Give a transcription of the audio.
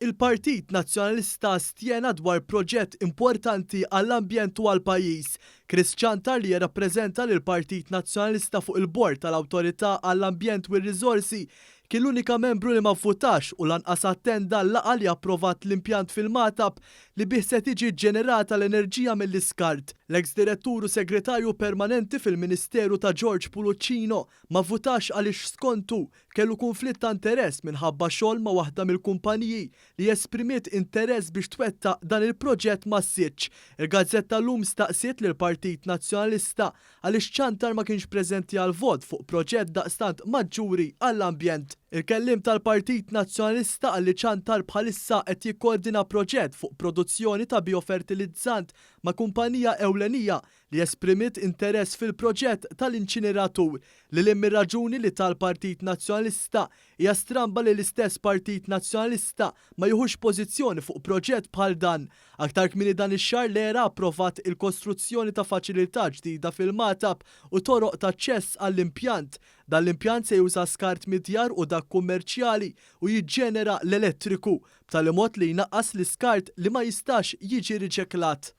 Il-Partit Nazzjonalista astjena dwar proġett importanti għall-ambjent u għall-pajjiż. Chris Ciantar li jirrappreżenta lill-Partit Nazzjonalista fuq il-Bord tal-Awtorità għall-Ambjent u r-Riżorsi kien l-unika membru li ma vvutax u lanqas attenda l-laqgħa li approvat l-impjant fil-Magħtab li bih se tiġi ġġenerata l-enerġija mill-iskart. L-eks Direttur u Segretarju Permanenti fil-Ministeru ta' George Puluccino ma vvutax għaliex skontu kellu kunflitt ta' interess minħabba xogħol ma' waħda mill-kumpaniji li esprimiet interess biex twettaq dan il-proġett massiċċ. Il-gazzetta Llum staqsiet lill-Partit Nazzjonalista għaliex Ciantar ma kienx preżenti għall-vot fuq proġett daqstant maġġuri għall-ambjent. Il-kelliem tal-Partit Nazzjonalista qal li Ciantar bħalissa qed jikkoordina proġett fuq produzzjoni ta' biofertilizzant ma' kumpanija ewlenija li esprimiet interess fil-proġett tal-inċineratur. Lil hinn mir-raġuni li tal-Partit Nazzjonalista, hija stramba li l-istess Partit Nazzjonalista ma jieħux pożizzjoni fuq proġett bħal dan. Aktar kmieni dan ix-xahar l-ERA approvat il-kostruzzjoni ta' faċilità ġdida fil-Magħtab u toroq t'aċċess għall-impjant. Dan l-impjant se juża skart mid-djar u dak kummerċjali u jiġġenera l-elettriku, b'tali mod li jnaqqas l-iskart li ma jistax jiġi riċeklat.